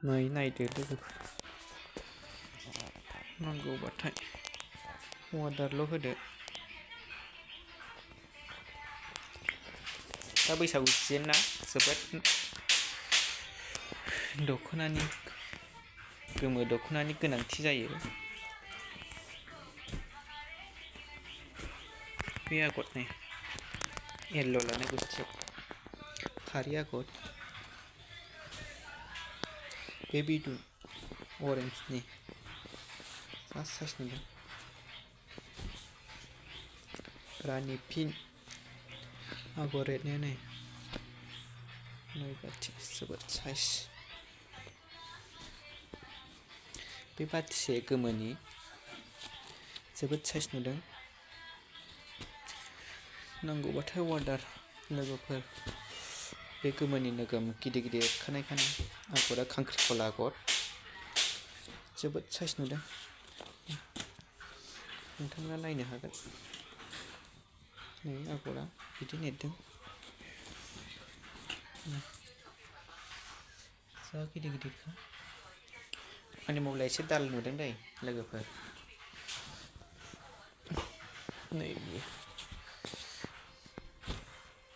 नै नायदो लोगोफोर नांगौबाथाय अर्डारल' होदो। दा बैसागु सिजेन ना जोबोद दख'नानि गोमो दख'नानि गोनांथि जायो। बे आगरनि येल्ल' लानाय गुस्थियाव फारि आगर, बे बिदन अरेन्जनि फार्स्ट साइज नुदों। रानि पिंक आगर एरनाया नै बाथि जोबोद साइज। बे बाथिसे गोमोनि जोबोद साइज नुदों। नांगौबाथाय अर्डार लोगोफोर। बे गोमोनि नोगोम गिदिर गिदिर एरखानायखानि आगरा खांख्रिखला आगर जोबोद साइज नुदों। नोंथाङा नायनो हागोन। नै आगरा बिदि एरदों। जा गिदिर गिदिरखा। आंनि मबाइला एसे दाल नुदों दै लोगोफोर। नै बियो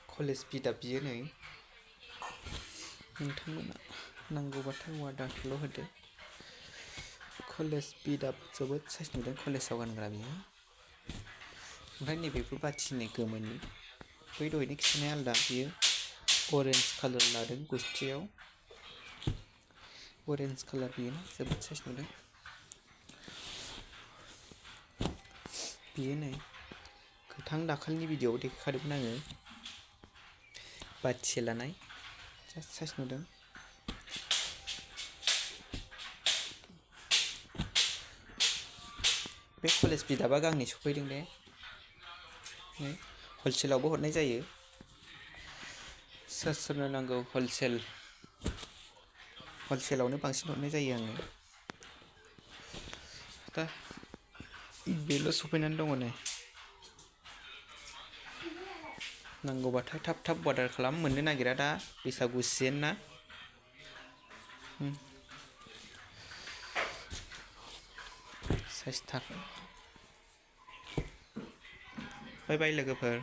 कलेज बिदाब बियो नै। नोंथांमोना नांगौबाथाय अर्डारल' होदो। कलेज बिदाब जोबोद साइज नुदों कलेजाव गानग्रा बियो। ओमफ्राय नैबेबो बाथिनि गोमोनि बै दहायनो खिन्थानाया आलदा बियो अरेन्ज कालार लादों गुस्थियाव। अरेन्ज कालार बियो जोबोद साइज नुदों। बियो नै गोथां दाखालिनि भिडिअआव देखायखादोंमोन आङो बाथिसे लानाय जास्ट साइज नुदों। बे कलेज बिदाबा गांनै सफैदों दे। हलसेलावबो हरनाय जायो। सोर सोरनो नांगौ हलसेलावनो बांसिन हरनाय जायो आङो। दा बेल' सफैनानै दङ नै। नांगौबाथाय थाब थाब अर्डार खालाम, मोननो नागिरा दा बैसागु सिजेन ना। साइजथार। बाय बाय लोगोफोर।